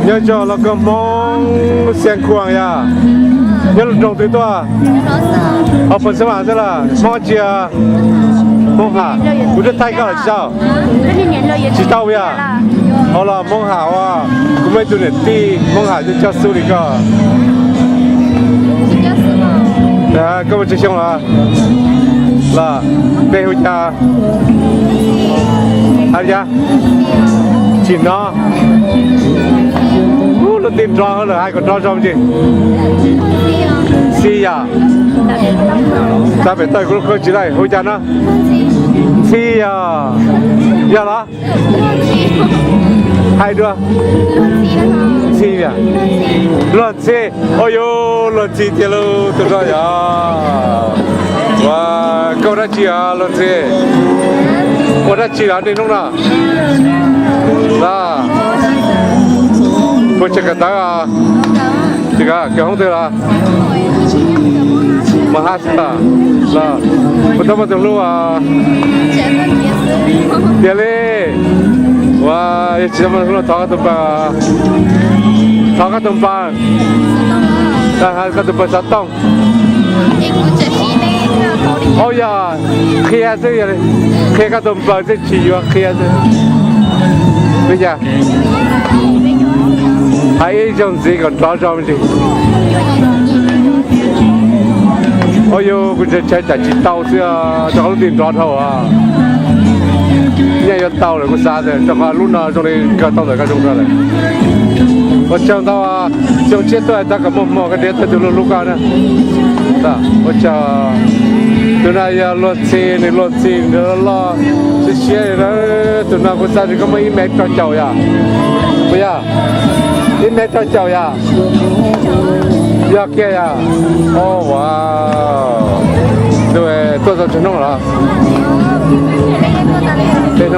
Nyob zoo los koj Hmoob Xiav Khuam yom? Nyob lub nroog twg tuaj? Ho pos xab mas xwb las. Hmoob tsi? Hmoob Ham. Kuv twb thaij koj los tsis tau? Tsis tau yom? Ho los Hmoob Ham ua, kuv muaj ib tug niam tij Hmoob Ham coj xub li koj. Koj muaj tsawg xyoo los? Los, npe hu cas? Hais li cas? Tsis hnov. Lub tij nrov lawm hais kom nrov zoo tsis? Ntxhi yom? Txav pem tawg kuv lub koj tsis laij hu cas no? Ntxhi yom? Yog los? Hais dua. Ntxhi yom? Luag Ntxhi. Ua yuav Luag Ntxhi tiag lauj tus no yom? Ua, koj ua dab tsi os Luag Ntxhi? Ua dab tsi los niaj hnub no? Los, puas tseem kawm ntawv os? Tsis kawm, kawm hoob twg los? Mos hab xwb los? Los, puas tau muaj tus hlub os? Tiag li. Ua, yog tsis tau muaj tus hlub thov koj tus npawb. Thov koj tus npawb. Koj tus npawb xov tooj. Au yog, qhia xwb, qhia koj tus npawb xwb tsis yuav qhia xwb. Li cas? Hais ib zaug ntxiv kom nrov zoo ntsis. Au yog, kuv ntshai tsam tsis tau xwb, rau qhov lub tij nrov dhau. Nyaj yuav tau lawm kuv xav tias rau qhov lub no zoo li kawg tau ntawm koj zoo kawg lawm. Ua tsaug ntau, xyoo tshiab tuaj tab kom muaj hmoo koj nrhiav tau tus hlub hlub koj na. Ua tsaug. Tus no yog Luag Ntxhi, nws Luag Ntxhi nws loj siab siab li na. Tus no kuv xav tias koj muaj ib mev rau caum yom? Puas yog? Ib mev rau caum yom? Yog kiag yom? Au, ua, tuaj tau tsawg hnub los? Peb